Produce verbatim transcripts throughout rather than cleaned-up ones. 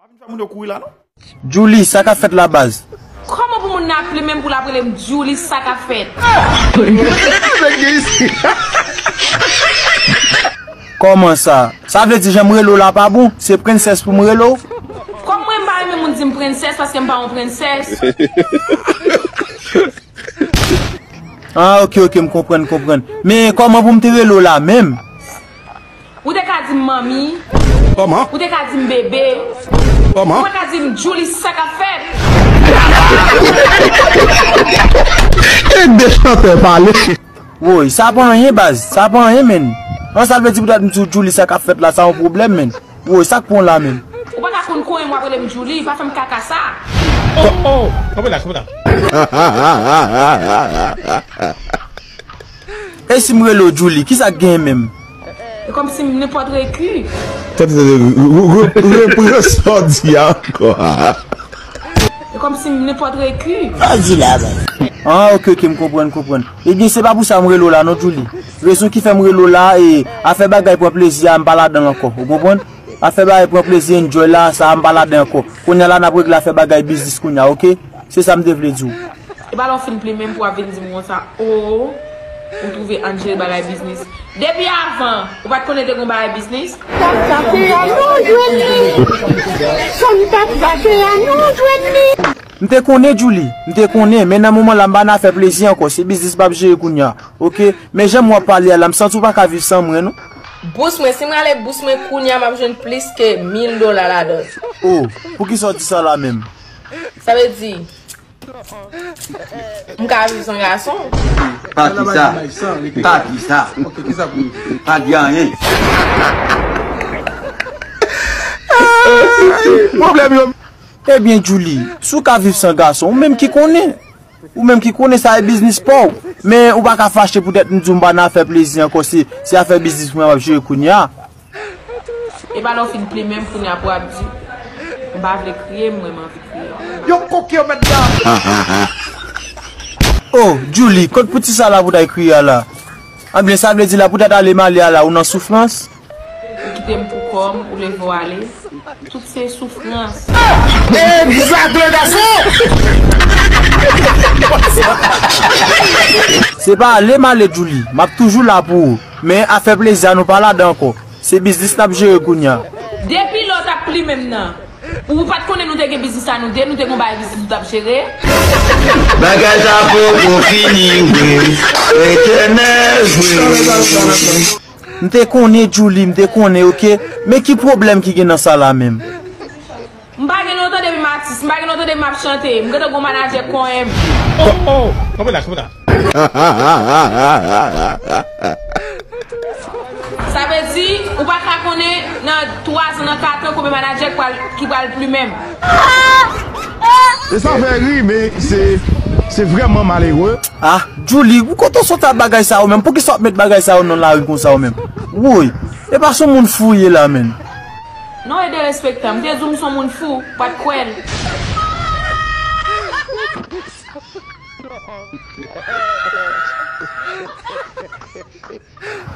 Fè moun yo kouri la, non? Djouly, sa k ap fèt la, baz? Kòman pou moun nan ap plimen m pou l ap rele m Djouly, sa k ap fèt? Kòman sa? Sa vle di jan m rele w la pa bon? Se prensès pou m rele w? Kòm mwen, m pa renmen moun di m prensès paske m pa yon prensès. Ah, ok, ok, m konprann, konprann. Men kòman pou m te rele w la menm? Ou te ka di m manmi. Kòman? Ou te ka di m bebe. Kòman? Ou te ka di m Djouly, sa k ap fèt? E de chantè pale. Woy, sa pa anyen, baz. Sa pa anyen, menn. An, sa vle di poutèt m di w Djouly, sa k ap fèt la, sa yon pwoblèm, menn. Woy, sa k pran w la menm? Ou pa ka konn konyen m w ap rele m Djouly, pa fè m kaka sa. Oh, oh, kanpe la, kanpe la. E si m rele w Djouly, kisa k genyen menm? E kòmsi m nenpòt reki. Tande, tande, re- re- re- repran sa w di a ankò. E kòmsi m nenpòt reki. Sa w di la, baz? Ah, ok, ok, m konprann, konprann. Ebyen, se pa pou sa m rele w la, non, Djouly. Rezon ki fè m rele w la, e afè bagay pran plezi a, m pa ladan l ankò. Ou konprann? Afè bagay pran plezi, enjoy la, sa a, m pa ladan ankò. Kounye a la, n ap regle afè bagay biznis kounye a, ok? Se sa m te vle di w. Epa lè w fin plimen m pou w ap vin di m konsa, o, ou twouve ann jere bagay biznis. Depi avan, ou pa t konnen te gon bagay biznis? Sa k pase a non, Djouly? Sa k pase a non, Djouly? M te konnen, Djouly. M te konnen, men nan moman la, m pa nan afè plezi ankò. Se biznis m ap jere kounye a, ok? Men jan w ap pale a la, m santi w pa ka viv san mwen, non. Bous mwen, si m rale bous mwen kounye a, m ap jwenn plis ke mil dola ladan. O, poukisa w di sa la menm? Sa vle di, m ka viv san gason. Pa di sa. Pa di sa. Pa di anyen. Pwoblèm yo. Ebyen, Djouly, si w ka viv san gason, ou menm ki konnen. Ou menm ki konnen sa e biznis pa w. Men ou pa ka fache poutèt m di w m pa nan afè plezi ankò, se, se afè biznis mwen m ap jere kounye a. Epa lè w fin plimen m kounye a pou w ap di, m pa vle kriye, mwen m anvi kriye. Yon koke yo mèt dam. Oh, Djouly, kot pou ti sa la pou w t al kriye a la? Anben, sa vle di la pou w t al ale m ale a la, ou nan soufrans? Ou kite m pou kò m, ou leve w ale. Tout se soufrans. Egzak, le gason! Se pa ale m ale, Djouly. M ap toujou la pou ou. Men afè plezi a nou pa ladan ankò. Se biznis n ap jere kounye a. Depi lè w t ap plimen m nan, ou pa t konnen nou te gen biznis a nou de, nou te gen yon bagay biznis nou t ap jere? Bagay sa poko fini vre. Etènèl vre. M te konnen, Djouly, m te konnen, ok? Men ki pwoblèm ki gen nan sa la menm? M pa gen lontan depi m atis, m pa gen lontan depi m ap chante, m gentan gon manadjè konyen m. Oh, oh, kanpe la, kanpe la. Sa vle di, ou pa ka konnen nan twa zan, nan kat an, konbyen manadjè ki pral, ki pral plimen m. E sa fè ri, men se, se vrèman malere. Ah, Djouly, ou kote w sot ak bagay sa yo menm? Poukisa w ap met bagay sa yo nan lari konsa yo menm? Woy, e pa son moun fou w ye la, menn. Non, e derespektan. M te di w m son moun fou, ou pa t kwè l.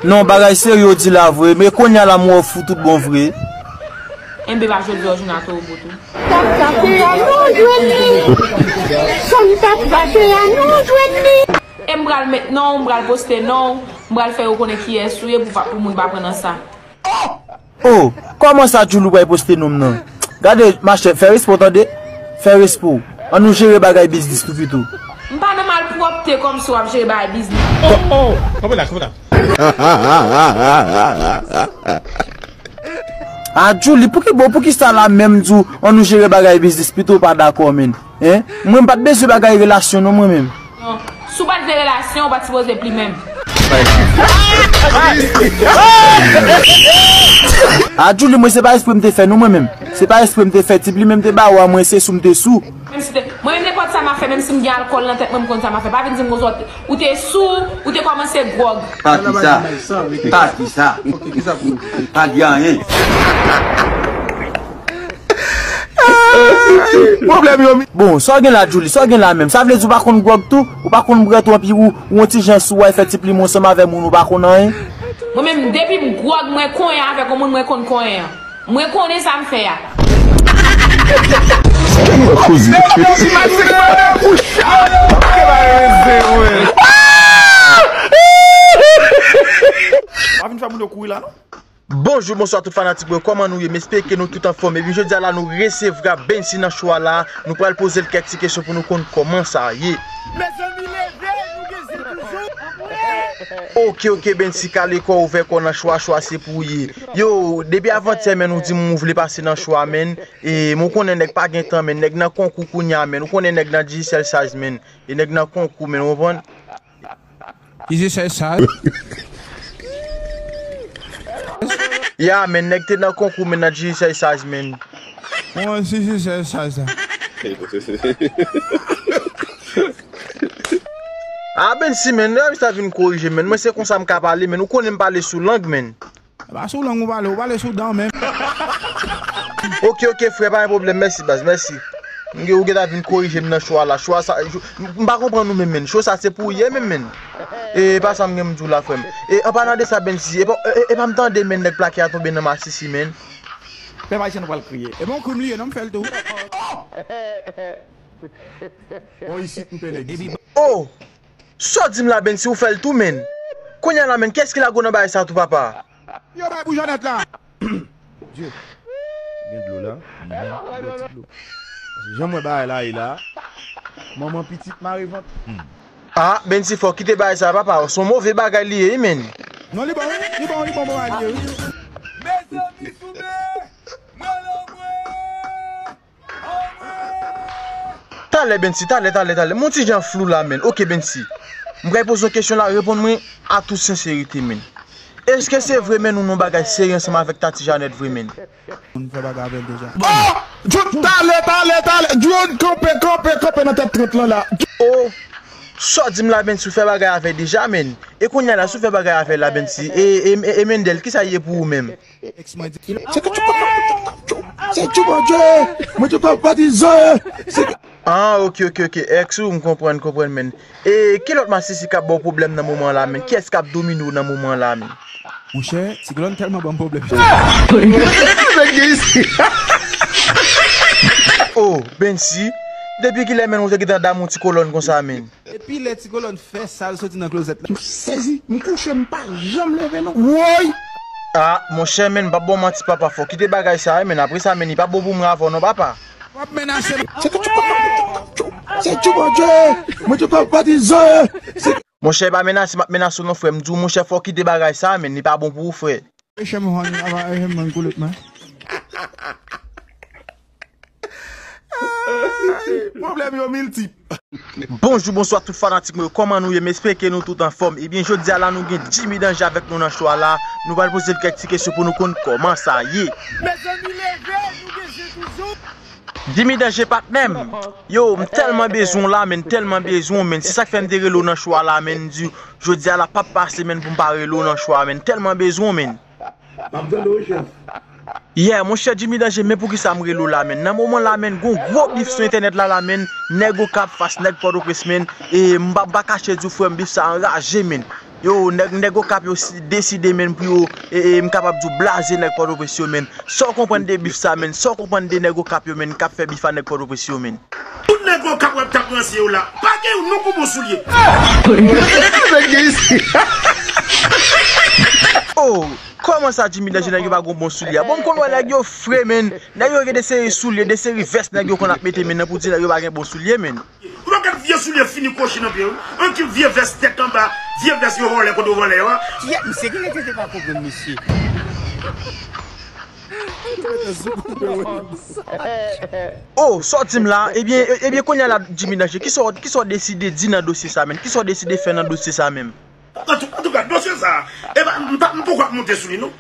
Non, bagay serye w di la vre, men kounye a la m wè w fou tout bon vre. Enben, pa jodi a w jwenn atò w bout ou. Sa k pase a non, Djouly? Sa k pase a non, Djouly? E m pral met non w, m pral poste non w, m pral fè yo konnen kiyès ou ye pou pa, pou moun pa pran nan sa. Oh, kòman sa Djouly pral poste non m nan? Gade, machè, fè respè w tande. Fè respè w. Ann nou jere bagay biznis nou pito. M pa nan malpwòpte kòmsi w ap jere bagay biznis. Oh, oh, kanpe la, kanpe la. Ah, Djouly, pouki, bon, poukisa la menm di w ann nou jere bagay biznis pito w pa dakò, menn? Hein? Mwen m pa t bezwen bagay relasyon non, mwen menm. Non. Si w pa t vle relasyon, ou pa t sipoze plimen m. Ah, Djouly, mwen se pa espre m te fè non, mwen menm. Se pa espre m te fè, ti plimen m te ba w a, mwen se sou m te sou. Menm si te, mwen menm nenpòt sa m ap fè, menm si m gen alkòl nan tèt mwen, m konn sa m ap fè. Pa vin di m konsa, ou te sou, ou te kòmanse gwòg. Pa di sa. Pa di sa. Pa di anyen. Pwoblèm yo. Bon, sa w gen la, Djouly? Sa w gen la menm? Sa vle di w pa konn gwòg tou? Ou pa konn bwè tou, anpi ou, ou yon ti jan sou, w al fè ti plimen ansanm avè moun ou pa konn anyen? Mwen menm, depi m gwòg, mwen konyen avèk yon moun, mwen konn konyen an. Mwen konnen sa m fè a. Kenny wè koze. Pa vin fè moun yo kouri la non. Bonjou, bonswa tout fanatik mwen, kòman nou ye? M espere ke nou tout anfòm. Epi jodi a la nou resevwa Bency nan show a la. Nou pral poze l kèk ti kesyon pou nou konn kòman sa ye. Mezanmi leve, nou gen zen toujou. Ok, ok, Bency, kale kò, ouvè kò nan show a, show a se pou ou ye. Yo, depi avantyè menn ou di m ou vle pase nan show a menn. E m ou konnen nèg pa gen tan menn, nèg nan konkou kounye a menn. Ou konnen nèg nan Digicel Size menn. E nèg nan konkou menn, ou konprann? Digicel Size. Ya menn, nèg te nan konkou menn nan Digicel Size menn. Bon, Digicel Size la. Ah Bency menn, lè misye vin korije menn. Mwen se konsa m ka pale menn. Ou konnen m pale sou lang menn. Pa sou lang ou pale, ou pale sou dan menm. Ok, ok, frè, pa gen pwoblèm, mèsi baz, mèsi. M gen ou gentan vin korije m nan show a la. Show a sa, m pa konprann ou menm menn. Show sa se pou ou ye menm menn. E pa sa m gen m di w la frè m. E an palan de sa Bency, e pa e, e, e pa m tande menn nèg plake a tonbe nan masisi menn. Pèp ayisyen nou pral kriye. E bon krim li ye non, m fè l tou. On isit m pè nèg isit. Oh! Sa w di m la Bency, ou fè l tou menn. Kounye a la menn, kiyès ki lage w nan bagay sa tou papa? Yo bay pou Jeannette la. Gen dlo la. Bwè ti dlo. Jan m wè bagay la ye la. Manman pitit mare vant. Ah Bency, fò w kite bagay sa papa, se yon move bagay li ye wi menn. Non, li bon wi, li bon, li bon, bon bagay li ye wi. Talè Bency, talè, talè, talè. M on ti jan flou la menn. Ok Bency. M pral poze yon kesyon la, reponn mwen a tout senserite menn. Èske se vre menn ou nan yon bagay serye ansanm avèk Tati Jeannette vre menn? Moun fè bagay avè l deja. Oh! John, talè, talè, talè. John, kanpe, kanpe, kanpe nan tèt trant lan la. Oh! Sa w di m la Bency, ou fè bagay avè l deja menn. E kounye a la, si w fè bagay avè l la Bency, e, e, e, e Mendel, kisa l ye pou ou menm? Ex mwen di. Se ke tu kontan. Se tu Bondye. Mwen te konn patizan. Se Ah, ok, ok, ok. Ex ou, m konprann, konprann menn. E ki lòt masisi k ap ba w pwoblèm nan moman la menn? Kiyès k ap domine w nan moman la menn? Monchè, Ti Kolòn tèlman ban m pwoblèm. Oh, Bency, depi kilè menn ou te gentan damou Ti Kolòn konsa menn? Epi lè Ti Kolòn fè sa l soti nan klozèt la. M sezi, m kouche, m pa janm leve non. Woy! Ah, monchè menn, m p ap ba w manti papa, fò w kite bagay sa wi menn, apre sa menn, li p ap bon pou mwen avè w non papa. W ap menase m. Se ke tu kontan. Se tu Bondye. Mwen te konn patizan. Se Monchè, pa menase, m ap menase w non frè m, di w monchè fò w kite bagay sa menn, li pa bon pou ou frè. Eche m hon, ava eche m hon koulout mwen. Pwoblèm yo miltip. Bonjou, bonswa tout fanatik mwen yo, kòman nou ye? M espere ke nou tout anfòm. Ebyen, jodi a la nou gen Jimmy Danger avèk nou nan show a la. Nou pral poze l kèk ti kesyon pou nou konn kòman sa ye. Mezanmi leve, nou gen zen toujou. Jimmy Danger patnè m. Yo, m tèlman bezwen w la menn, tèlman bezwen w menn. Se sa k fè m te rele w nan show a la menn, m di jodi a la p ap pase menn pou m pa rele w nan show a menn, tèlman bezwen w menn. M ap tande w chèf. Yeah, monchè Jimmy Danger, men poukisa m rele w la menn? Nan moman la menn, gon gwo bif sou entènèt la la menn, nèg Okap fas nèg Pòtoprens menn, e m pa, m pa kache di w frè m, bif sa anraje menn. Yo, nèg, nèg Okap yo si, deside menn pou yo, e, e m kapab di w blaze nèg Pòtoprens yo menn. Sa w konprann de bif sa menn? Sa w konprann de nèg Okap yo menn k ap fè bif a nèg Pòtoprens yo menn? Tout nèg Okap w ap tap ranse yo la, pa gen youn nou gon bon soulye. Oh, kòman sa Jimmy Danger nèg yo pa gon bon soulye a? Bon, m konn wè nèg yo fre menn. Nèg yo gen de seri soulye, de seri vès nèg yo konn ap mete menn nan pou di nèg yo pa gen bon soulye menn. Ou pa gad vye soulye fini kwochi nan pye yo. Yon ekip vye vès tèt anba, vye vès yo vòlè kote yo vòlè yo a. Kiyès misye? Ki nèg ki te pa konprann misye? Oh, sa w di m la? Ebyen, e- ebyen kounye a la Jimmy Danger, kisa w, kisa w deside di nan dosye sa menn? Kisa w deside fè nan dosye sa menm? Antou- Antouka, dosye sa a, e pa, m pa, m poko ap monte sou li non.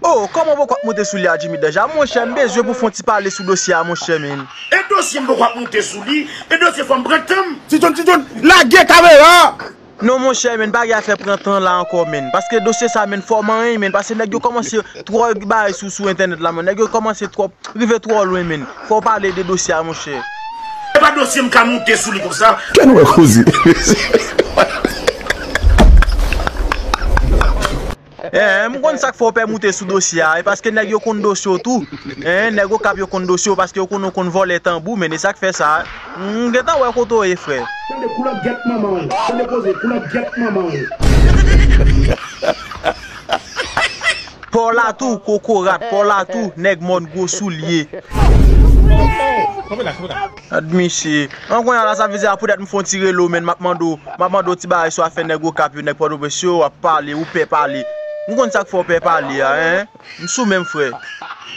Oh, kòman w poko ap monte sou li a Jimmy Danger? Monchè, m bezwen pou w fè yon ti pale sou dosye a monchè menn. E dosye m poko ap monte sou li, e dosye fò m pran tan m. Ti John, Ti John, lage kamera! Non monchè menn, pa gen afè pran tan la ankò menn. Paske dosye sa menn, fò w manyen menn, paske nèg yo kòmanse twò bay sou, sou entènèt la menn. Nèg yo kòmanse twò, rive twò lwen menn. Fò w pale de dosye a monchè. E pa dosye m ka monte sou li konsa. Kenny wè koze. Eh, m konn sa k fè w pè moute sou dosye a, e paske nèg yo konn dosye w tou. Eh, nèg Okap yo konn dosye w, paske yo konn ou konn vòlè tanbou, men e sa k fè sa. M gentan wè kote w ye, frè. Tande koulè gèt manman w. Tande koze, koulè gèt manman w. Paw la tou, kokorat, paw la tou, nèg mòn gwo soulye. Gad misye. An kounye a la, sa vle di a poutèt m fè yon ti rele w, menn, m ap mande w, m ap mande w ti bagay sou afè nèg Okap yo, nèg Pòtoprens yo, w ap pale, ou pè pale. M konn sa k fè w pè pale a, en. M sou men m, frè.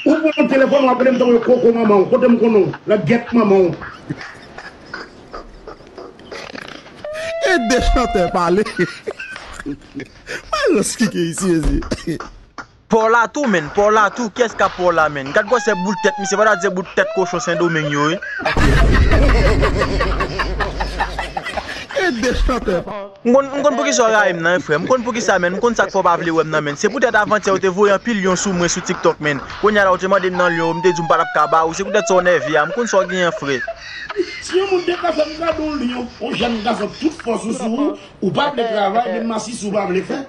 Ou pran telefòn, w ap rele m tankou koko manman w. Kote m konnen w? Lagèt manman w. E de chantè pale. Malans ki gen isi, mezi. Paw la tou, menn, paw la tou, kiyès k ap paw la, menn? Gad gwosè boul tèt misye, pa ta di se boul tèt kochon Sendomeng yo, wi. E de chantè. M konn, m konn poukisa w rayi m nan, wi, frè. M konn poukisa, menn. M konn sa k fè w pa vle wè m nan, menn. Se poutèt avantyè ou te voye anpil lyon sou mwen sou TikTok, menn. Kounye a la, ou te mande m nan lyon, m te di w m pa t ap ka ba ou. Se poutèt sa w nève a. M konn sa w genyen, frè. Si yon moun te ka fè m kado yon lyon, yon jèn gason tout fòs ou sou ou, ou pa vle travay, menm masisi ou pa vle fè.